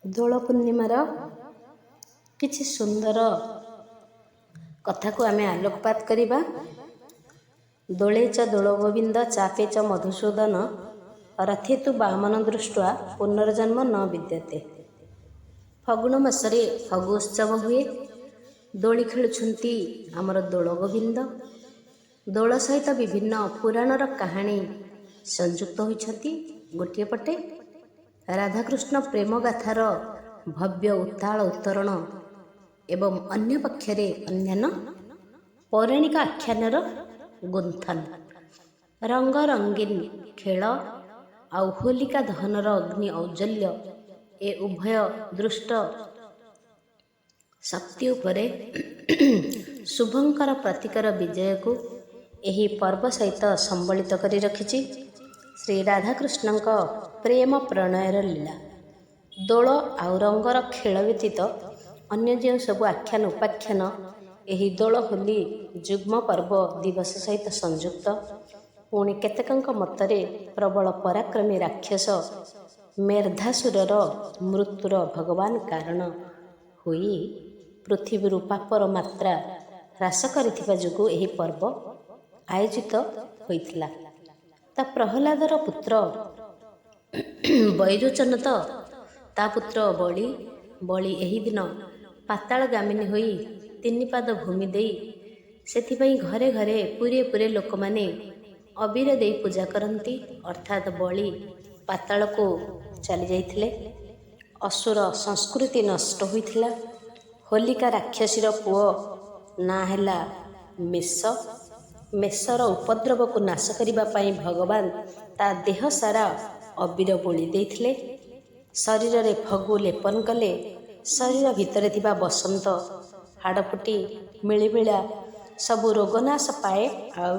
ଦୋଳ ପୂର୍ଣ୍ଣିମାର କିଛି ସୁନ୍ଦର କଥାକୁ ଆମେ ଆଲୋକପାତ କରିବା। ଦୋଳେ ଚ ଦୋଳଗୋବିନ୍ଦ ଚାପେ ଚ ମଧୁସୂଦନ ରଥେ ତୁ ବାମନ ଦୃଷ୍ଟ୍ୱା ପୁନର୍ଜନ୍ମ ନ ବିଦ୍ୟତେ। ଫଗୁଣ ମାସରେ ଫଗୁ ଉତ୍ସବ ହୁଏ। ଦୋଳି ଖେଳୁଛନ୍ତି ଆମର ଦୋଳ ଗୋବିନ୍ଦ। ଦୋଳ ସହିତ ବିଭିନ୍ନ ପୁରାଣର କାହାଣୀ ସଂଯୁକ୍ତ ହୋଇଛନ୍ତି। ଗୋଟିଏ ପଟେ ରାଧାକୃଷ୍ଣ ପ୍ରେମ ଗାଥାର ଭବ୍ୟ ଉତ୍ତାଳ ଉତ୍ତରଣ ଏବଂ ଅନ୍ୟ ପକ୍ଷରେ ଅନ୍ୟାନ୍ୟ ପୌରାଣିକ ଆଖ୍ୟାନର ଗୁନ୍ଥନ, ରଙ୍ଗ ରଙ୍ଗୀନ ଖେଳ ଆଉ ହୋଲିକା ଦହନର ଅଗ୍ନି ଔଜ୍ଜ୍ୱଲ୍ୟ, ଏ ଉଭୟ ଦୃଷ୍ଟ ଶକ୍ତି ଉପରେ ଶୁଭଙ୍କର ପ୍ରତୀକର ବିଜୟକୁ ଏହି ପର୍ବ ସହିତ ସମ୍ବଳିତ କରି ରଖିଛି ଶ୍ରୀ ରାଧାକୃଷ୍ଣଙ୍କ ପ୍ରେମ ପ୍ରଣୟର ଲୀଳା। ଦୋଳ ଆଉ ରଙ୍ଗର ଖେଳ ବ୍ୟତୀତ ଅନ୍ୟ ଯେଉଁ ସବୁ ଆଖ୍ୟାନ ଉପାଖ୍ୟାନ ଏହି ଦୋଳ ହୋଲି ଯୁଗ୍ମ ପର୍ବ ଦିବସ ସହିତ ସଂଯୁକ୍ତ। ପୁଣି କେତେକଙ୍କ ମତରେ ପ୍ରବଳ ପରାକ୍ରମୀ ରାକ୍ଷସ ମେର୍ଦ୍ଧାସୁରର ମୃତ୍ୟୁର ଭଗବାନ କାରଣ ହୋଇ ପୃଥିବୀରୁ ପାପର ମାତ୍ରା ହ୍ରାସ କରିଥିବା ଯୋଗୁଁ ଏହି ପର୍ବ ଆୟୋଜିତ ହୋଇଥିଲା। ତା ପ୍ରହ୍ଲାଦର ପୁତ୍ର ବୈରୋଚନ ତ ତା ପୁତ୍ର ବଳି, ବଳି ଏହି ଦିନ ପାତାଳଗାମିନୀ ହୋଇ ତିନି ପାଦ ଭୂମି ଦେଇ, ସେଥିପାଇଁ ଘରେ ଘରେ ପୁରେ ପୁରେ ଲୋକମାନେ ଅବିର ଦେଇ ପୂଜା କରନ୍ତି। ଅର୍ଥାତ୍ ବଳି ପାତାଳକୁ ଚାଲି ଯାଇଥିଲେ, ଅସୁର ସଂସ୍କୃତି ନଷ୍ଟ ହୋଇଥିଲା। ହୋଲିକା ରାକ୍ଷସୀର ପୁଅ ନାଁ ହେଲା ମେଷ। ମେଷର ଉପଦ୍ରବକୁ ନାଶ କରିବା ପାଇଁ ଭଗବାନ ତା ଦେହ ସାରା ଅବିର ବୋଳି ଦେଇଥିଲେ। ଶରୀରରେ ଫଗୁ ଲେପନ କଲେ ଶରୀର ଭିତରେ ଥିବା ବସନ୍ତ, ହାଡ଼ଫୁଟି, ମିଳିମିଳା ସବୁ ରୋଗନାଶ ପାଏ, ଆଉ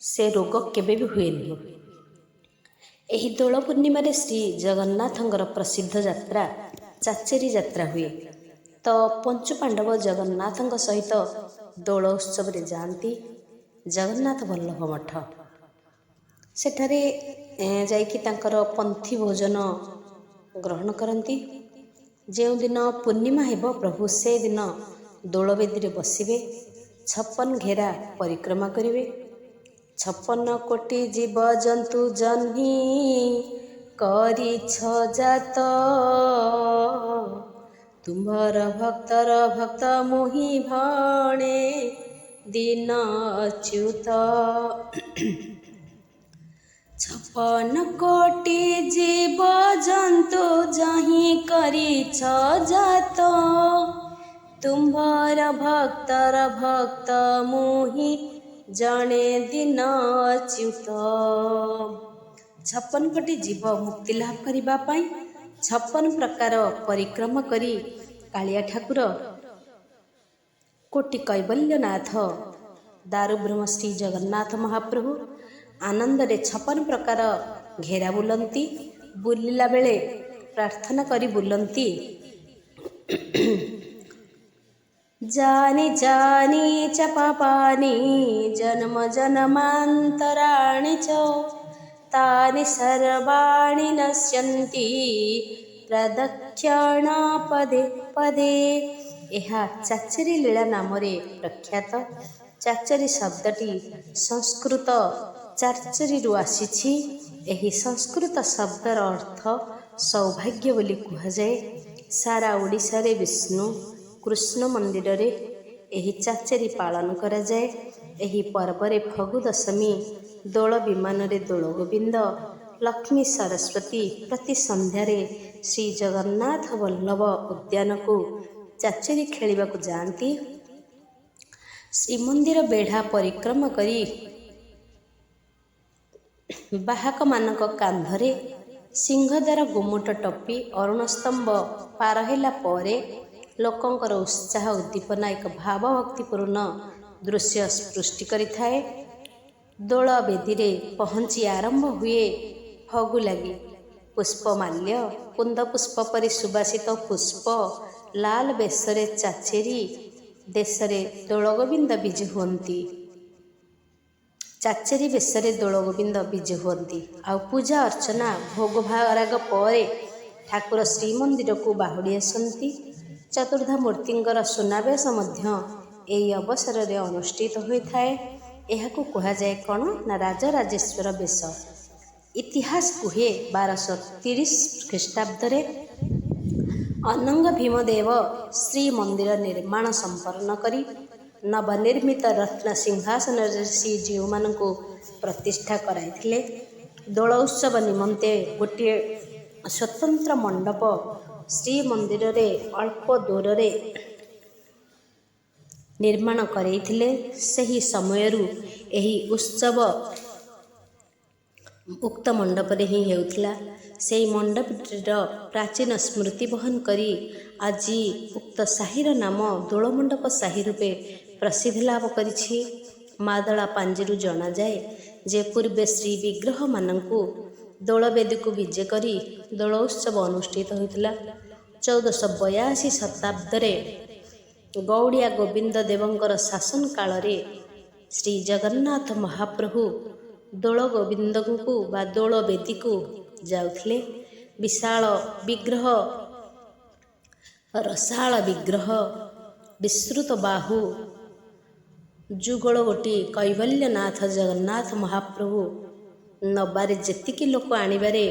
ସେ ରୋଗ କେବେ ବି ହୁଏନି। ଏହି ଦୋଳ ପୂର୍ଣ୍ଣିମାରେ ଶ୍ରୀ ଜଗନ୍ନାଥଙ୍କର ପ୍ରସିଦ୍ଧ ଯାତ୍ରା ଚାଚେରୀ ଯାତ୍ରା ହୁଏ। ତ ପଞ୍ଚୁ ପାଣ୍ଡବ ଜଗନ୍ନାଥଙ୍କ ସହିତ ଦୋଳ ଉତ୍ସବରେ ଯାଆନ୍ତି ଜଗନ୍ନାଥ ବଲ୍ଲଭ ମଠ। ସେଠାରେ ଯାଇକି ତାଙ୍କର ପନ୍ଥୀ ଭୋଜନ ଗ୍ରହଣ କରନ୍ତି। ଯେଉଁଦିନ ପୂର୍ଣ୍ଣିମା ହେବ, ପ୍ରଭୁ ସେଦିନ ଦୋଳବେଦୀରେ ବସିବେ, 56 ଘେରା ପରିକ୍ରମା କରିବେ। 56 କୋଟି ଜୀବଜନ୍ତୁ ଜହ୍ନି କରିଛ ଜାତ, ତୁମ୍ଭର ଭକ୍ତର ଭକ୍ତ ମୁହିଁ ଭଣେ ଦୀନ ଅଚ୍ୟୁତ। 56 କୋଟି ଜୀବଜନ୍ତୁ ଯହିଁ କରିଛ ଜାତ, ତୁମ୍ଭର ଭକ୍ତର ଭକ୍ତ ମୁହିଁ ଜଣେ ଦୀନ ଅଚ୍ୟୁତ। 56 କୋଟି ଜୀବ ମୁକ୍ତି ଲାଭ କରିବା ପାଇଁ 56 ପ୍ରକାର ପରିକ୍ରମା କରି କାଳିଆ ଠାକୁର କୋଟି କୈବଲ୍ୟନାଥ ଦାରୁବ୍ରହ୍ମ ଶ୍ରୀ ଜଗନ୍ନାଥ ମହାପ୍ରଭୁ ଆନନ୍ଦରେ 56 ପ୍ରକାର ଘେରା ବୁଲନ୍ତି। ବୁଲିଲା ବେଳେ ପ୍ରାର୍ଥନା କରି ବୁଲନ୍ତି, ଯାନି ଯାନି ଚ ପାପାନି ଜନ୍ମ ଜନ୍ମାନ୍ତରାଣି ଚ ତାନି ସର୍ବାଣି ନଶ୍ୟନ୍ତି ପ୍ରଦକ୍ଷିଣ ପଦେ ପଦେ। ଏହା ଚାଚେରୀ ଲୀଳା ନାମରେ ପ୍ରଖ୍ୟାତ। ଚାଚେରୀ ଶବ୍ଦଟି ସଂସ୍କୃତ ଚାର୍ଚରୀରୁ ଆସିଛି। ଏହି ସଂସ୍କୃତ ଶବ୍ଦର ଅର୍ଥ ସୌଭାଗ୍ୟ ବୋଲି କୁହାଯାଏ। ସାରା ଓଡ଼ିଶାରେ ବିଷ୍ଣୁ କୃଷ୍ଣ ମନ୍ଦିରରେ ଏହି ଚାଚେରୀ ପାଳନ କରାଯାଏ। ଏହି ପର୍ବରେ ଫଗୁ ଦଶମୀ ଦୋଳ ବିମାନରେ ଦୋଳ ଗୋବିନ୍ଦ, ଲକ୍ଷ୍ମୀ ସରସ୍ୱତୀ ପ୍ରତି ସନ୍ଧ୍ୟାରେ ଶ୍ରୀ ଜଗନ୍ନାଥ ବଲ୍ଲଭ ଉଦ୍ୟାନକୁ ଚାଚେରୀ ଖେଳିବାକୁ ଯାଆନ୍ତି। ଶ୍ରୀମନ୍ଦିର ବେଢ଼ା ପରିକ୍ରମା କରି ବାହକମାନଙ୍କ କାନ୍ଧରେ ସିଂହଦ୍ୱାର ଗୁମୁଟ ଟପି ଅରୁଣସ୍ତମ୍ଭ ପାର ହେଲା ପରେ ଲୋକଙ୍କର ଉତ୍ସାହ ଉଦ୍ଦୀପନା ଏକ ଭାବଭକ୍ତିପୂର୍ଣ୍ଣ ଦୃଶ୍ୟ ସୃଷ୍ଟି କରିଥାଏ। ଦୋଳ ବେଦୀରେ ପହଞ୍ଚି ଆରମ୍ଭ ହୁଏ ଫଗୁ ଲାଗି। ପୁଷ୍ପମାଲ୍ୟ, କୁନ୍ଦ ପୁଷ୍ପ ପରି ସୁବାସିତ ପୁଷ୍ପ, ଲାଲ ବେଶରେ ଚାଚେରୀ ଦେଶରେ ଦୋଳଗୋବିନ୍ଦ ବିଜେ ହୁଅନ୍ତି। ଚାଚେରୀ ବେଶରେ ଦୋଳଗୋବିନ୍ଦ ବିଜେ ହୁଅନ୍ତି। ଆଉ ପୂଜା ଅର୍ଚ୍ଚନା ଭୋଗ ରାଗ ପରେ ଠାକୁର ଶ୍ରୀମନ୍ଦିରକୁ ବାହୁଡ଼ି ଆସନ୍ତି। ଚତୁର୍ଦ୍ଧା ମୂର୍ତ୍ତିଙ୍କର ସୁନାବେଶ ମଧ୍ୟ ଏହି ଅବସରରେ ଅନୁଷ୍ଠିତ ହୋଇଥାଏ। ଏହାକୁ କୁହାଯାଏ କ'ଣ ନା ରାଜରାଜେଶ୍ୱର ବେଶ। ଇତିହାସ କୁହେ, 1230 ଖ୍ରୀଷ୍ଟାବ୍ଦରେ ଅନଙ୍ଗ ଭୀମଦେବ ଶ୍ରୀମନ୍ଦିର ନିର୍ମାଣ ସମ୍ପନ୍ନ କରି ନବନିର୍ମିତ ରତ୍ନ ସିଂହାସନରେ ଶ୍ରୀଜୀଉମାନଙ୍କୁ ପ୍ରତିଷ୍ଠା କରାଇଥିଲେ। ଦୋଳ ଉତ୍ସବ ନିମନ୍ତେ ଗୋଟିଏ ସ୍ୱତନ୍ତ୍ର ମଣ୍ଡପ ଶ୍ରୀମନ୍ଦିରରେ ଅଳ୍ପ ଦୂରରେ ନିର୍ମାଣ କରାଇଥିଲେ। ସେହି ସମୟରୁ ଏହି ଉତ୍ସବ ଉକ୍ତ ମଣ୍ଡପରେ ହିଁ ହେଉଥିଲା। ସେହି ମଣ୍ଡପଟିର ପ୍ରାଚୀନ ସ୍ମୃତି ବହନ କରି ଆଜି ଉକ୍ତ ସାହିର ନାମ ଦୋଳମଣ୍ଡପ ସାହି ରୂପେ ପ୍ରସିଦ୍ଧି ଲାଭ କରିଛି। ମାଦଳା ପାଞ୍ଜିରୁ ଜଣାଯାଏ ଯେ ପୂର୍ବେ ଶ୍ରୀ ବିଗ୍ରହମାନଙ୍କୁ ଦୋଳବେଦୀକୁ ବିଜେ କରି ଦୋଳ ଉତ୍ସବ ଅନୁଷ୍ଠିତ ହୋଇଥିଲା। 1482 ଶତାବ୍ଦରେ ଗୌଡ଼ିଆ ଗୋବିନ୍ଦ ଦେବଙ୍କର ଶାସନ କାଳରେ ଶ୍ରୀ ଜଗନ୍ନାଥ ମହାପ୍ରଭୁ ଦୋଳ ଗୋବିନ୍ଦଙ୍କୁ ବା ଦୋଳ ବେଦୀକୁ ଯାଉଥିଲେ। ବିଶାଳ ବିଗ୍ରହ, ରସାଳ ବିଗ୍ରହ, ବିସ୍ତୃତ ବାହୁ ଯୁଗଳ ଗୋଟି କୈବଲ୍ୟନାଥ ଜଗନ୍ନାଥ ମହାପ୍ରଭୁ ନବାରେ ଯେତିକି ଲୋକ, ଆଣିବାରେ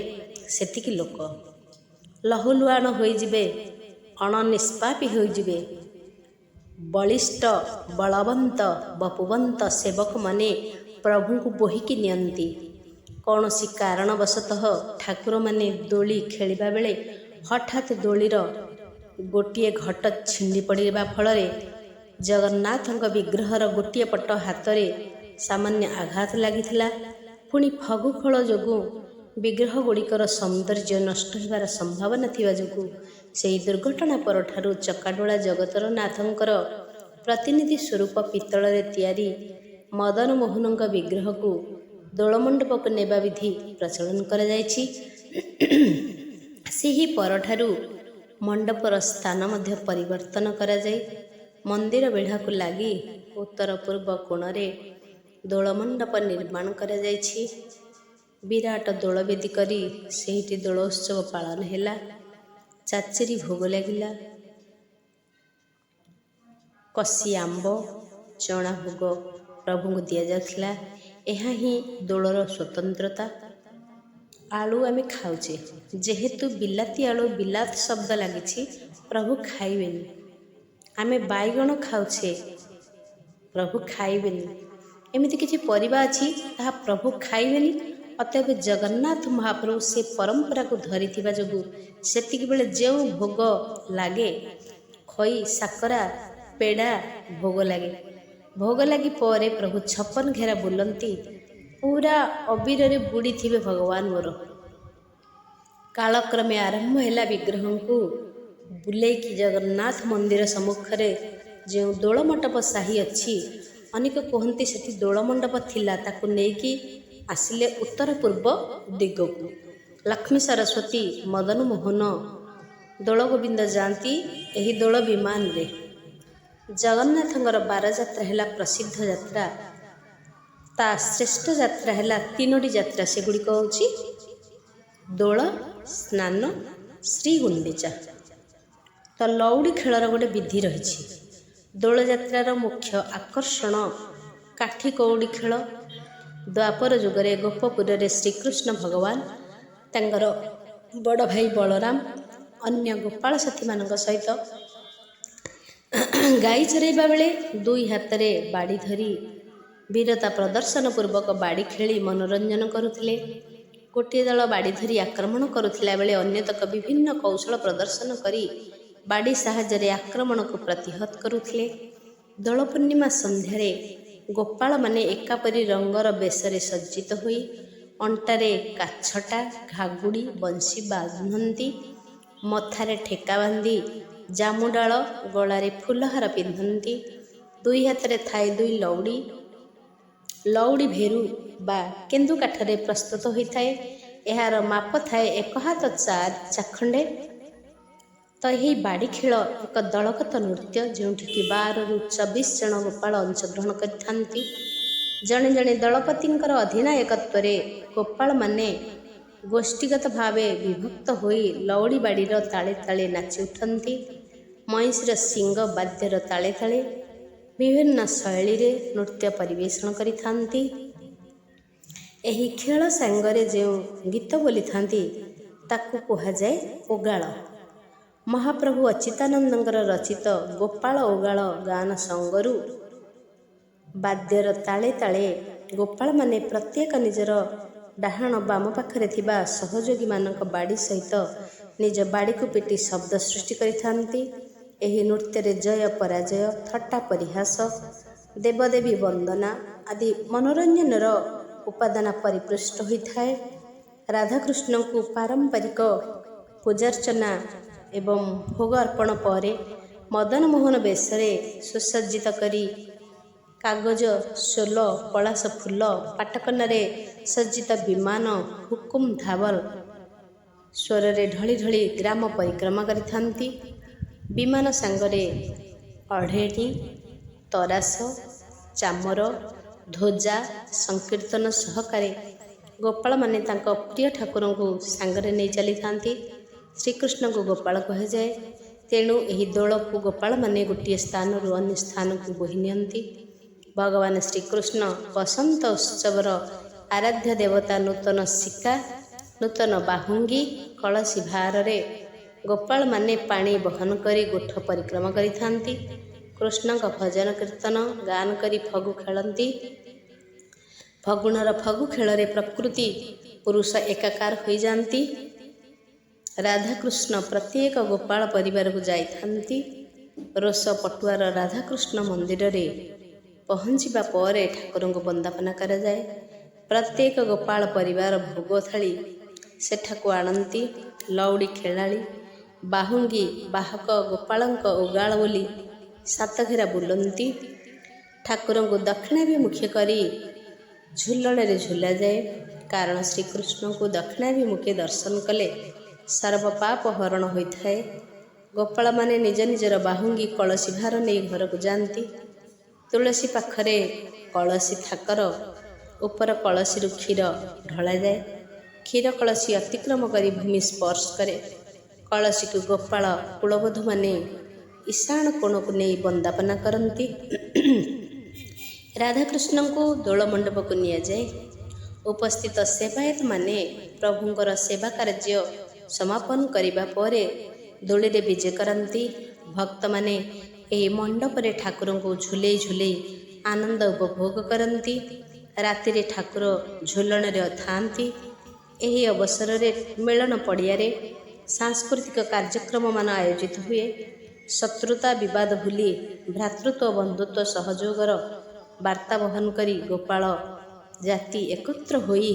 ସେତିକି ଲୋକ। ଲହୁଲୁହାଣ ହୋଇଯିବେ, ଅଣନିଷ୍ପାପୀ ହୋଇଯିବେ। ବଳିଷ୍ଠ, ବଳବନ୍ତ, ବପୁବନ୍ତ ସେବକମାନେ ପ୍ରଭୁଙ୍କୁ ବୋହିକି ନିଅନ୍ତି। କୌଣସି କାରଣବଶତଃ ଠାକୁରମାନେ ଦୋଳି ଖେଳିବା ବେଳେ ହଠାତ୍ ଦୋଳିର ଗୋଟିଏ ଘଟ ଛିଣ୍ଡି ପଡ଼ିବା ଫଳରେ ଜଗନ୍ନାଥଙ୍କ ବିଗ୍ରହର ଗୋଟିଏ ପଟ ହାତରେ ସାମାନ୍ୟ ଆଘାତ ଲାଗିଥିଲା। ପୁଣି ଫଗୁ ଖେଳ ଯୋଗୁଁ ବିଗ୍ରହ ଗୁଡ଼ିକର ସୌନ୍ଦର୍ଯ୍ୟ ନଷ୍ଟ ହେବାର ସମ୍ଭାବନା ଥିବା ଯୋଗୁଁ ସେହି ଦୁର୍ଘଟଣା ପରଠାରୁ ଚକାଡୋଳା ଜଗତର ନାଥଙ୍କର ପ୍ରତିନିଧି ସ୍ୱରୂପ ପିତ୍ତଳରେ ତିଆରି ମଦନମୋହନଙ୍କ ବିଗ୍ରହକୁ ଦୋଳମଣ୍ଡପକୁ ନେବା ବିଧି ପ୍ରଚଳନ କରାଯାଇଛି। ସେହି ପରଠାରୁ ମଣ୍ଡପର ସ୍ଥାନ ମଧ୍ୟ ପରିବର୍ତ୍ତନ କରାଯାଇ ମନ୍ଦିର ବେଢ଼ାକୁ ଲାଗି ଉତ୍ତର ପୂର୍ବ କୋଣରେ ଦୋଳମଣ୍ଡପ ନିର୍ମାଣ କରାଯାଇଛି। ବିରାଟ ଦୋଳବେଦୀ କରି ସେଇଠି ଦୋଳ ଉତ୍ସବ ପାଳନ ହେଲା। ଚାଚେରୀ ଭୋଗ ଲାଗିଲା। କଷି ଆମ୍ବ, ଚଣା ଭୋଗ ପ୍ରଭୁଙ୍କୁ ଦିଆଯାଉଥିଲା। ଏହା ହିଁ ଦୋଳର ସ୍ୱତନ୍ତ୍ରତା। ଆଳୁ ଆମେ ଖାଉଛେ, ଯେହେତୁ ବିଲାତି ଆଳୁ, ବିଲାତ ଶବ୍ଦ ଲାଗିଛି, ପ୍ରଭୁ ଖାଇବେନି। ଆମେ ବାଇଗଣ ଖାଉଛେ, ପ୍ରଭୁ ଖାଇବେନି। ଏମିତି କିଛି ପରିବା ଅଛି, ତାହା ପ୍ରଭୁ ଖାଇବେନି। ଅତଏବ ଜଗନ୍ନାଥ ମହାପ୍ରଭୁ ସେ ପରମ୍ପରାକୁ ଧରିଥିବା ଯୋଗୁଁ ସେତିକି ବେଳେ ଯେଉଁ ଭୋଗ ଲାଗେ, ଖଇ, ସାକରା, ପେଡ଼ା ଭୋଗ ଲାଗେ। ଭୋଗ ଲାଗି ପରେ ପ୍ରଭୁ 56 ଘେରା ବୁଲନ୍ତି। ପୁରା ଅବିରରେ ବୁଡ଼ିଥିବେ ଭଗବାନ ମୋର। କାଳକ୍ରମେ ଆରମ୍ଭ ହେଲା ବିଗ୍ରହଙ୍କୁ ବୁଲେଇକି ଜଗନ୍ନାଥ ମନ୍ଦିର ସମ୍ମୁଖରେ ଯେଉଁ ଦୋଳମଣ୍ଡପ ସାହି ଅଛି, ଅନେକ କୁହନ୍ତି ସେଠି ଦୋଳମଣ୍ଡପ ଥିଲା, ତାକୁ ନେଇକି ଆସିଲେ ଉତ୍ତର ପୂର୍ବ ଦିଗକୁ। ଲକ୍ଷ୍ମୀ, ସରସ୍ୱତୀ, ମଦନ ମୋହନ, ଦୋଳଗୋବିନ୍ଦ ଯାଆନ୍ତି ଏହି ଦୋଳ ବିମାନରେ। ଜଗନ୍ନାଥଙ୍କର ବାରଯାତ୍ରା ହେଲା ପ୍ରସିଦ୍ଧ ଯାତ୍ରା। ତା ଶ୍ରେଷ୍ଠ ଯାତ୍ରା ହେଲା ତିନୋଟି ଯାତ୍ରା। ସେଗୁଡ଼ିକ ହେଉଛି ଦୋଳ, ସ୍ନାନ, ଶ୍ରୀଗୁଣ୍ଡିଚା। ତ ଲଉଡ଼ି ଖେଳର ଗୋଟେ ବିଧି ରହିଛି। ଦୋଳଯାତ୍ରାର ମୁଖ୍ୟ ଆକର୍ଷଣ କାଠି କଉଡ଼ି ଖେଳ। ଦ୍ୱାପର ଯୁଗରେ ଗୋପପୁରରେ ଶ୍ରୀକୃଷ୍ଣ ଭଗବାନ ତାଙ୍କର ବଡ଼ ଭାଇ ବଳରାମ, ଅନ୍ୟ ଗୋପାଳ ସାଥୀମାନଙ୍କ ସହିତ ଗାଈ ଚରାଇବା ବେଳେ ଦୁଇ ହାତରେ ବାଡ଼ି ଧରି ବୀରତା ପ୍ରଦର୍ଶନ ପୂର୍ବକ ବାଡ଼ି ଖେଳି ମନୋରଞ୍ଜନ କରୁଥିଲେ। ଗୋଟିଏ ଦଳ ବାଡ଼ି ଧରି ଆକ୍ରମଣ କରୁଥିଲା ବେଳେ ଅନ୍ୟତକ ବିଭିନ୍ନ କୌଶଳ ପ୍ରଦର୍ଶନ କରି ବାଡ଼ି ସାହାଯ୍ୟରେ ଆକ୍ରମଣକୁ ପ୍ରତିହତ କରୁଥିଲେ। ଦୋଳ ପୂର୍ଣ୍ଣିମା ସନ୍ଧ୍ୟାରେ ଗୋପାଳମାନେ ଏକାପରି ରଙ୍ଗର ବେଶରେ ସଜ୍ଜିତ ହୋଇ ଅଣ୍ଟାରେ କାଛଟା, ଘାଗୁଡ଼ି, ବଂଶୀ ବାନ୍ଧନ୍ତି। ମଥାରେ ଠେକା ବାନ୍ଧି ଜାମୁଡାଳ, ଗଳାରେ ଫୁଲହାର ପିନ୍ଧନ୍ତି। ଦୁଇ ହାତରେ ଥାଏ ଦୁଇ ଲଉଡ଼ି। ଲଉଡ଼ି ଭେରୁ ବା କେନ୍ଦୁ କାଠରେ ପ୍ରସ୍ତୁତ ହୋଇଥାଏ। ଏହାର ମାପ ଥାଏ ଏକ ହାତ ଚାରି ଚାଖଣ୍ଡେ। ତ ଏହି ବାଡ଼ି ଖେଳ ଏକ ଦଳଗତ ନୃତ୍ୟ, ଯେଉଁଠିକି 12ରୁ 24 ଜଣ ଗୋପାଳ ଅଂଶଗ୍ରହଣ କରିଥାନ୍ତି। ଜଣେ ଜଣେ ଦଳପତିଙ୍କର ଅଧିନାୟକତ୍ୱରେ ଗୋପାଳମାନେ ଗୋଷ୍ଠୀଗତ ଭାବେ ବିଭକ୍ତ ହୋଇ ଲଉଡ଼ି ବାଡ଼ିର ତାଳେ ତାଳେ ନାଚି ଉଠନ୍ତି। ମଇଁଷିର ଶିଙ୍ଗ ବାଦ୍ୟର ତାଳେ ତାଳେ ବିଭିନ୍ନ ଶୈଳୀରେ ନୃତ୍ୟ ପରିବେଷଣ କରିଥାନ୍ତି। ଏହି ଖେଳ ସାଙ୍ଗରେ ଯେଉଁ ଗୀତ ବୋଲିଥାନ୍ତି, ତାକୁ କୁହାଯାଏ ଓଗାଳ। ମହାପ୍ରଭୁ ଅଚ୍ୟୁତାନନ୍ଦଙ୍କର ରଚିତ ଗୋପାଳ ଓଗାଳ ଗାନ ସଙ୍ଗରୁ ବାଦ୍ୟର ତାଳେ ତାଳେ ଗୋପାଳମାନେ ପ୍ରତ୍ୟେକ ନିଜର ଡାହାଣ ବାମ ପାଖରେ ଥିବା ସହଯୋଗୀମାନଙ୍କ ବାଡ଼ି ସହିତ ନିଜ ବାଡ଼ିକୁ ପିଟି ଶବ୍ଦ ସୃଷ୍ଟି କରିଥାନ୍ତି। ଏହି ନୃତ୍ୟରେ ଜୟ ପରାଜୟ, ଥଟ୍ଟା ପରିହାସ, ଦେବଦେବୀ ବନ୍ଦନା ଆଦି ମନୋରଞ୍ଜନର ଉପାଦାନ ପରିପୃଷ୍ଟ ହୋଇଥାଏ। ରାଧାକୃଷ୍ଣଙ୍କୁ ପାରମ୍ପରିକ ପୂଜାର୍ଚ୍ଚନା ଏବଂ ଭୋଗ ଅର୍ପଣ ପରେ ମଦନମୋହନ ବେଶରେ ସୁସଜ୍ଜିତ କରି କାଗଜ, ସୋଲ, ପଳାଶ ଫୁଲ, ପାଟକନାରେ ସଜ୍ଜିତ ବିମାନ ହୁକୁମ ଧାବଲ ସ୍ୱରରେ ଢଳି ଢଳି ଗ୍ରାମ ପରିକ୍ରମା କରିଥାନ୍ତି। ବିମାନ ସାଙ୍ଗରେ ଅଢ଼େଣୀ, ତରାସ, ଚାମର, ଧ୍ୱଜା ସଂକୀର୍ତ୍ତନ ସହକାରେ ଗୋପାଳମାନେ ତାଙ୍କ ପ୍ରିୟ ଠାକୁରଙ୍କୁ ସାଙ୍ଗରେ ନେଇ ଚାଲିଥାନ୍ତି। ଶ୍ରୀକୃଷ୍ଣଙ୍କୁ ଗୋପାଳ କୁହାଯାଏ। ତେଣୁ ଏହି ଦୋଳକୁ ଗୋପାଳମାନେ ଗୋଟିଏ ସ୍ଥାନରୁ ଅନ୍ୟ ସ୍ଥାନକୁ ବୋହି ନିଅନ୍ତି। ଭଗବାନ ଶ୍ରୀକୃଷ୍ଣ ବସନ୍ତ ଉତ୍ସବର ଆରାଧ୍ୟ ଦେବତା। ନୂତନ ଶିକା, ନୂତନ ବାହୁଙ୍ଗି, କଳସୀ ଭାରରେ ଗୋପାଳମାନେ ପାଣି ବହନ କରି ଗୋଠ ପରିକ୍ରମା କରିଥାନ୍ତି। କୃଷ୍ଣଙ୍କ ଭଜନ କୀର୍ତ୍ତନ ଗାନ କରି ଫଗୁ ଖେଳନ୍ତି। ଫଗୁଣର ଫଗୁ ଖେଳରେ ପ୍ରକୃତି ପୁରୁଷ ଏକାକାର ହୋଇଯାଆନ୍ତି। ରାଧାକୃଷ୍ଣ ପ୍ରତ୍ୟେକ ଗୋପାଳ ପରିବାରକୁ ଯାଇଥାନ୍ତି। ରୋଷ ପଟୁଆର ରାଧାକୃଷ୍ଣ ମନ୍ଦିରରେ ପହଞ୍ଚିବା ପରେ ଠାକୁରଙ୍କୁ ବନ୍ଦାପନା କରାଯାଏ। ପ୍ରତ୍ୟେକ ଗୋପାଳ ପରିବାର ଭୋଗ ଥାଳି ସେଠାକୁ ଆଣନ୍ତି। ଲଉଡ଼ି ଖେଳାଳି, ବାହୁଙ୍ଗି ବାହକ ଗୋପାଳଙ୍କ ଓଗାଳ ବୋଲି ସାତଘେରା ବୁଲନ୍ତି। ଠାକୁରଙ୍କୁ ଦକ୍ଷିଣାଭିମୁଖୀ କରି ଝୁଲଣରେ ଝୁଲାଯାଏ, କାରଣ ଶ୍ରୀକୃଷ୍ଣଙ୍କୁ ଦକ୍ଷିଣାଭିମୁଖୀ ଦର୍ଶନ କଲେ ସର୍ବପାପ ହରଣ ହୋଇଥାଏ। ଗୋପାଳମାନେ ନିଜ ନିଜର ବାହୁଙ୍ଗି, କଳସୀ ଭାର ନେଇ ଘରକୁ ଯାଆନ୍ତି। ତୁଳସୀ ପାଖରେ କଳସୀ ଥାକର ଉପର କଳସୀରୁ କ୍ଷୀର ଢଳାଯାଏ। କ୍ଷୀର କଳସୀ ଅତିକ୍ରମ କରି ଭୂମି ସ୍ପର୍ଶ କରେ। କଳସୀକୁ ଗୋପାଳ କୁଳବଧୂମାନେ ଈଶାଣ କୋଣକୁ ନେଇ ବନ୍ଦାପନା କରନ୍ତି। ରାଧାକୃଷ୍ଣଙ୍କୁ ଦୋଳ ମଣ୍ଡପକୁ ନିଆଯାଏ। ଉପସ୍ଥିତ ସେବାୟତମାନେ ପ୍ରଭୁଙ୍କର ସେବା କାର୍ଯ୍ୟ ସମାପନ କରିବା ପରେ ଦୋଳିରେ ବିଜେ କରନ୍ତି। ଭକ୍ତମାନେ ଏହି ମଣ୍ଡପରେ ଠାକୁରଙ୍କୁ ଝୁଲେଇ ଝୁଲେଇ ଆନନ୍ଦ ଉପଭୋଗ କରନ୍ତି। ରାତିରେ ଠାକୁର ଝୁଲଣରେ ଥାଆନ୍ତି। ଏହି ଅବସରରେ ମେଳଣ ପଡ଼ିଆରେ ସାଂସ୍କୃତିକ କାର୍ଯ୍ୟକ୍ରମମାନ ଆୟୋଜିତ ହୁଏ। ଶତ୍ରୁତା ବିବାଦ ଭୁଲି ଭ୍ରାତୃତ୍ୱ, ବନ୍ଧୁତ୍ୱ, ସହଯୋଗର ବାର୍ତ୍ତା ବହନ କରି ଗୋପାଳ ଜାତି ଏକତ୍ର ହୋଇ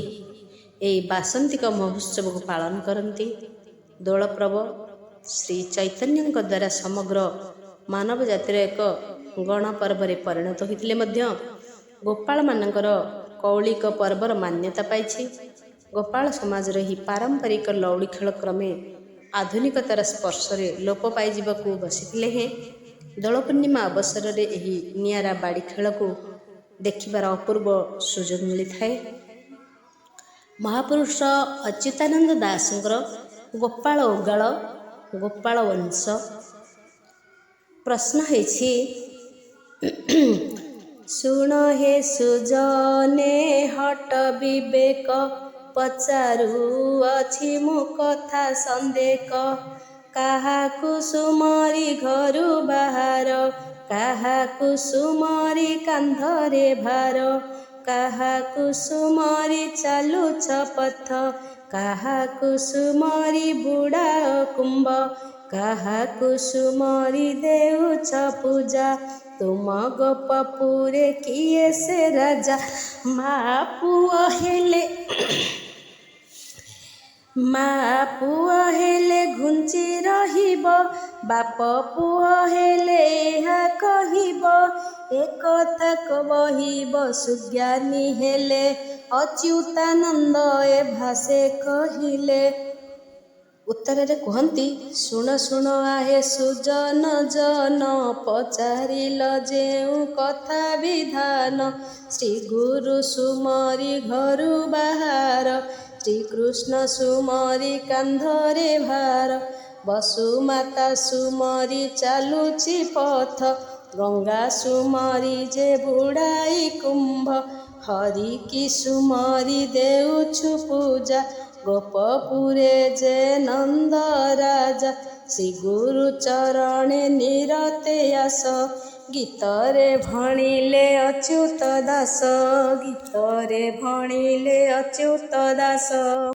ଏହି ବାସନ୍ତିକ ମହୋତ୍ସବକୁ ପାଳନ କରନ୍ତି। ଦୋଳପର୍ବ ଶ୍ରୀ ଚୈତନ୍ୟଙ୍କ ଦ୍ୱାରା ସମଗ୍ର ମାନବ ଜାତିର ଏକ ଗଣପର୍ବରେ ପରିଣତ ହୋଇଥିଲେ ମଧ୍ୟ ଗୋପାଳମାନଙ୍କର କୌଳିକ ପର୍ବର ମାନ୍ୟତା ପାଇଛି। ଗୋପାଳ ସମାଜର ଏହି ପାରମ୍ପରିକ ଲଉଡ଼ି ଖେଳ କ୍ରମେ ଆଧୁନିକତାର ସ୍ପର୍ଶରେ ଲୋପ ପାଇଯିବାକୁ ବସିଥିଲେ ହେଁ ଦୋଳ ପୂର୍ଣ୍ଣିମା ଅବସରରେ ଏହି ନିଆରା ବାଡ଼ି ଖେଳକୁ ଦେଖିବାର ଅପୂର୍ବ ସୁଯୋଗ ମିଳିଥାଏ। ମହାପୁରୁଷ ଅଚ୍ୟୁତାନନ୍ଦ ଦାସଙ୍କର ଗୋପାଳ ଓଗାଳ, ଗୋପାଳ ବଂଶ। ପ୍ରଶ୍ନ ହେଇଛି, ଶୁଣ ହେ ସୁଜନେ ହଟ ବିବେକ, ପଚାରୁଅଛି ମୁଁ କଥା ସନ୍ଦେକ। କାହାକୁ ସୁମରି ଘରୁ ବାହାର, କାହାକୁ ସୁମରି କାନ୍ଧରେ ଭାର, କାହାକୁ ସୁମରି ଚାଲୁଛ ପଥ, କାହାକୁ ସୁମରି ବୁଡ଼ାଅ କୁମ୍ଭ, କାହାକୁ ସୁମରି ଦେଉଛ ପୂଜା, ତୁମ ଗୋପପୁରେ କିଏ ସେ ରାଜା? ମା ପୁଅ ହେଲେ, ମା ପୁଅ ହେଲେ ଘୁଞ୍ଚି ରହିବ, ବାପ ପୁଅ ହେଲେ ଏହା କହିବ, ଏକଥା କହିବ ସୁଜ୍ଞାନୀ ହେଲେ। ଅଚ୍ୟୁତାନନ୍ଦ ଏ ଭାଷେ କହିଲେ। ଉତ୍ତରରେ କୁହନ୍ତି, ଶୁଣ ଶୁଣ ଆହେ ସୁଜନ ଜନ, ପଚାରିଲ ଯେଉଁ କଥା ବିଧାନ। ଶ୍ରୀ ଗୁରୁ ସୁମରି ଘରୁ ବାହାର, ଶ୍ରୀକୃଷ୍ଣ ସୁମରି କାନ୍ଧରେ ଭାର, ବସୁମାତା ସୁମରି ଚାଲୁଛି ପଥ, ଗଙ୍ଗା ସୁମରି ଯେ ବୁଡ଼ାଇ କୁମ୍ଭ, ହରି କି ସୁମରି ଦେଉଛୁ ପୂଜା, ଗୋପପୁରେ ଯେ ନନ୍ଦ ରାଜା, ଶ୍ରୀ ଗୁରୁ ଚରଣେ ନିରତେ ଆସ, ଗୀତରେ ଭଣିଲେ ଅଚ୍ୟୁତ ଦାସ, ଗୀତରେ ଭଣିଲେ ଅଚ୍ୟୁତ ଦାସ।